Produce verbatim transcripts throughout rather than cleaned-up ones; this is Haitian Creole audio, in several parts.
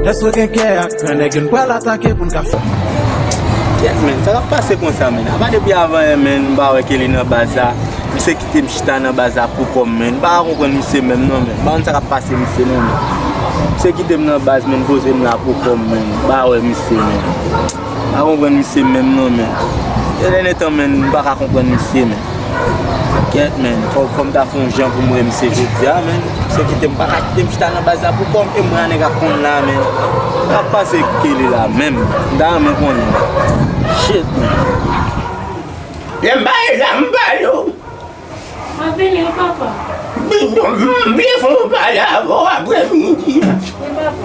Lè sou gen kè ak gran nèg yo n pral atake pou n ka fè. Kèt, menn, sa k ap pase konsa, menn? Apa depi avan yè, menn, m pa wè Kelly nan baz la. Misye kite m chita nan baz la pou kò m, menn. M pa ka konprann misye menm, non, menn. M pa konn sa k ap pase misye, non, menn. Misye kite m nan baz, menn, poze m la pou kò m, menn. M pa wè misye, menn. M pa konprann misye menm, non, menn. Gen de tan, menn, m pa ka konprann misye, menn. Kèt, menn, fò, fò m ta fè yon jan pou m wè misye jodi a, menn. Misye kite m, pa ka kite m chita nan baz la pou kò m, e mwen a nèg ap konn la, menn. Sa k ap pase Kelly la menm? M ta renmen konnen. Shit, menn. Lè m pale la, m pale w. Mwen vini, wi, papa. M vle fè yon pale avè w aprè midi a. Wi, papa.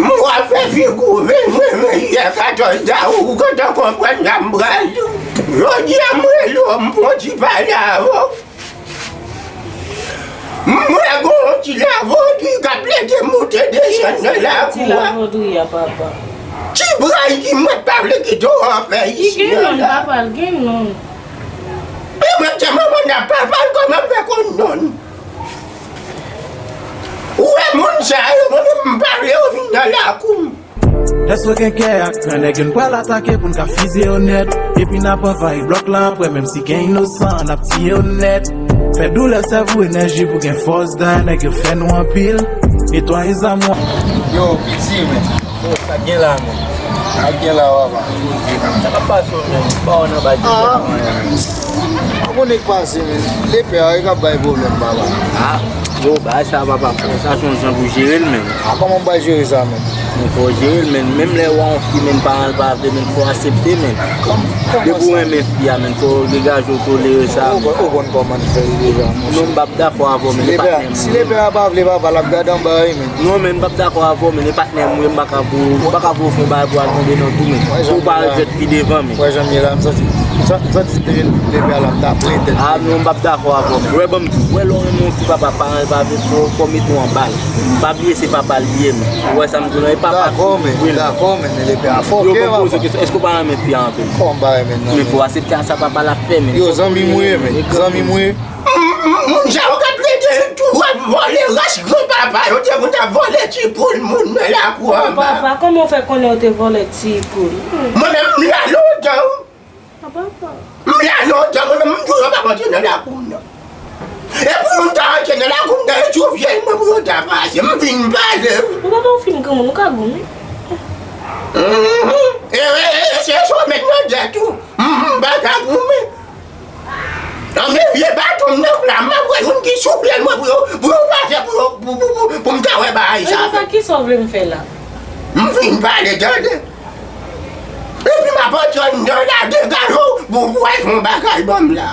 M wè w ap fè figi w vin mwen, men yè katòz dawout, ou gentan konprann sa m pral di w. Jodi a, m rele w, m fè yon ti pale avè w. M wè gon ti lavodri k ap plede monte desann nan lakou a. Ti lavodri a, papa. Ti bray ki mwen pa vle kite w anpè isi a la. Li gen non, papa, l gen non. E mwen te manman nan papa l, kòman m fè konn non l? Ou wè moun sa yo, mwen menm m pa vle yo vin nan lakou m. Lè sou gen kè ak gran nèg yo n pral atake pou n ka fizye yo nèt. Epi n ap anvayi blòk la aprè, menm si gen inosan, n ap tiye yo nèt. Fè doulè sèvi w enèji pou gen fòs dèyè nèg yo fè nou anpil. Netwaye zam w. Yo, piti, men. Yo, sa gen la, men. Sa gen la, papa. Sa k ap pase w, men? Pa w nan baz de tèt mwen. Ou konnen k pase, men. Lepè a, e k ap bay pwoblèm, papa. Ah, yo, bagay sa, papa, fò sa se yon jan pou jere l, men. Ah, kòman m bay jere sa, men? Men fò w jere l, men. Menm lè w wè yon fi, men, paran l pa vle, men, fò w aksepte, men. Depi w renmen fi a, men, fò w degaje w tolere sa, men. Ou konn kòman l fè l deja, monchè. Non, m p ap dakò avè w, men, e patnè m. Si lepè a pa vle, papa, l ap gade anba, wi, men. Non, men, m p ap dakò avè w, men, e patnè m, wi, m pa ka voye w, m pa ka voye w fè yon bagay pou w al tonbe nan twou, men. Pou w pa regrèt pi devan, men. Wè jan m ye la, m santi, m santi, m santi depi lepè a la, m ta plen tèt. Ah, non, m p ap dakò avè w, men. Wè, ban m di w, wè, lè w renmen yon fi, papa, paran l pa vle, fò, fò w mete w anba l. Pa bliye se papa l li ye, men. Ou wè sa m di w la, e papa l. Dakò, men, dakò, men, men lepè a fòkè, papa. Yo, ban m poze w kesyon, èske w pa renmen fi a anpil? Kòman m pa renmen l, non, men. Men fò w aksepte a sa papa l ap fè, men. Yo, zanmi m ou ye, men. Zanmi m ou ye. Moun sa yo k ap plede tou ap vòlè rach granpapa yo te konn ap vòlè ti poul moun nan lakou anba. Papa, kòman w fè konnen yo te vòlè ti poul? Mwen menm, m la lontan. A, papa. M la lontan, mwen menm, m di w yo p ap antre nan lakou m nan. E pou yo ta antre nan lakou m nan, e sou vyèj mwen pou yo ta pase. M vin pale. Ou papa, ou fin granmoun, ou ka goumen. Mhm. E, e, e, se sou mèt nan dèt ou. Mhm, m pa ka goumen. Nan men vye baton m nan la, m ap wè youn ki sou pye l mwen pou yo, pou yo pase, pou yo, pou, pou, pou, pou m ta wè bagay sa. Epi sa, kisa w vle m fè la? M fin pale, tande. Epi m ap antre anndan la, degaje w, pou, pou w al fè yon bagay ban m la.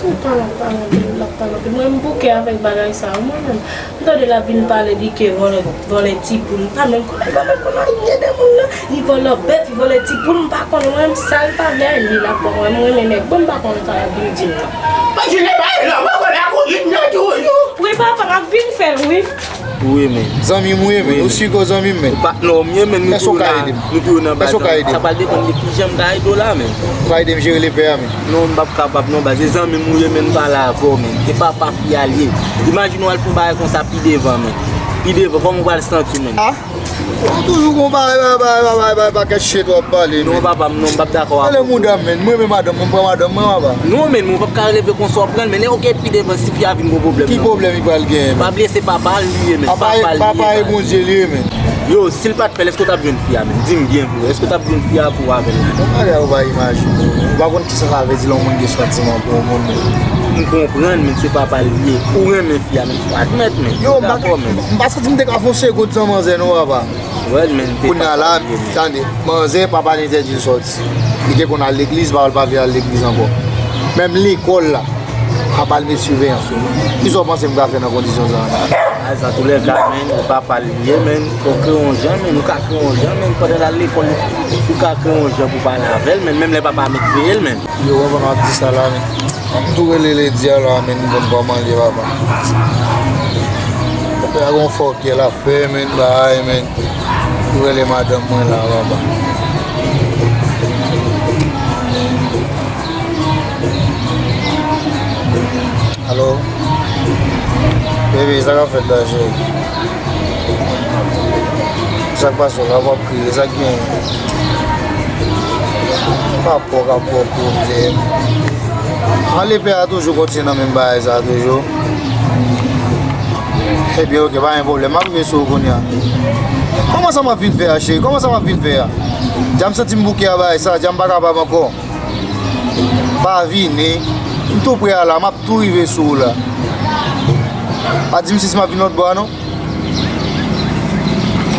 Tout tan l ap pale anpil, l ap pale anpil. Mwen, m bouke avèk bagay sa yo, mwen menm. M tande l ap vin pale, di ke vòlè, vòlè ti poul. M pa menm konnen, m pa menm konnen anyen de moun nan. Li vòlè bèf, li vòlè ti poul, m pa konnen. Mwen menm, sa l pa vle a, li l ap fè. Mwen, m renmen nèg. Bon, m pa konnen sa l ap vin di m nan. Paske lè bagay la, mwen konnen kouzin nan toujou. Wi, papa, m ap vin fè l, wi. Wi, men. Zanmi m ou ye, men. Ou si ke w zanmi m, men. Ou pa, non, m ye, men, nou tou yo nan, nou tou yo nan baz la. Sa pral depann de kijan m ka ede w la, men. Ou ka ede m jere lepè a, men. Non, m p ap kapab, non, baz. Se zanmi m ou ye, men, m pale avè w, men. E papa fi a l ye. Imajine w al fè yon bagay konsa pi devan, men. Pi devan, kòman w pral santi w, men? Ah? Ou toujou gon bagay, bagay, bagay, bagay, bagay, pakèt shit w ap pale, men. Non, papa m, non, m p ap dakò avè w. Rele mouda m, men. Mwen renmen madanm mwen, m pran madanm mwen, papa. Non, men, mwen p ap ka rele konsa w pran l, men, lè, oke, pi devan, si fi a vin gon pwoblèm, non. Ki pwoblèm li pral genyen, men? Pa bliye se papa l li ye, men. Papa e, papa e Bondye li ye, men. Yo, si l pa t fè l, èske w t ap jwenn fi a, men? Di m byen vre, èske w t ap jwenn fi a pou w avè l? Bon, bagay ou pa imajine. Ou pa konn kisa sa vle di lè yon moun gen santiman pou yon moun, men. M konprann, men se papa l li ye. Ou renmen fi a, men fò admèt, men. Yo, m pa, dakò, men. M pa santi m te ka fè yon segonn san manzè, non, papa. Well, men, se papa l li ye, men. Kounye a la, tande, manzè, papa l entèdi l sòti. Li te konn al legliz, papa l pa vle al legliz ankò. Menm lekòl la, papa l met siveyans sou li. Kisa w panse m ka fè nan kondisyon sa a? Antoulèka, men, ou papa l ye, men, fò w kreye yon jan, men, ou ka kreye yon jan, men, pandan l al lekòl, ou ka kreye yon jan pou pale avè l, men, menm lè papa a met veye l, men. Yo, papa, m ap di sa la, men. M tou rele ledi a la, men, m konn kòman l ye, papa. Papa a gon fòkè l ap fè, men, bay, men. M tou rele madanm mwen la, papa. Alo? Bebe, sa k ap fèt la, cheri? Sa k pase w la, w ap kriye, sa k genyen? Pa pò k ap pò pwoblèm. An lepè a toujou kontinye nan menm bagay sa toujou. Ebyen, oke, pa gen pwoblèm. M ap rive sou ou kounye a. Kòman sa m ap vin fè a, cheri? Kòman sa m ap vin fè a? Dja m santi m bouke a bagay sa, dja m pa kapab ankò. Pa vini. M tou pre a la, m ap tou rive sou ou la. Pa di m si, si m ap vin lòt bò a, non.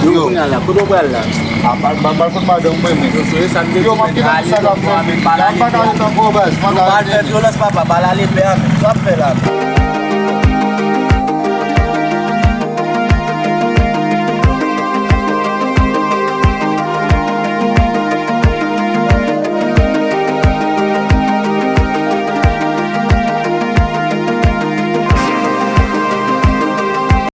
Yo, yo. Kounye a la, kote w pral la? A, m al, m al, m al kot madanm mwen, men. Yo, soye sa m te di, yo, m ap kite sa k ap fèt. Pale ale, pale ale, pale ale. Yo, m pa ka ret ankò, baz, m pa ka ret. Nou pral fè vyolans, papa, pale ale pè a, men. Sa w ap fè la, men?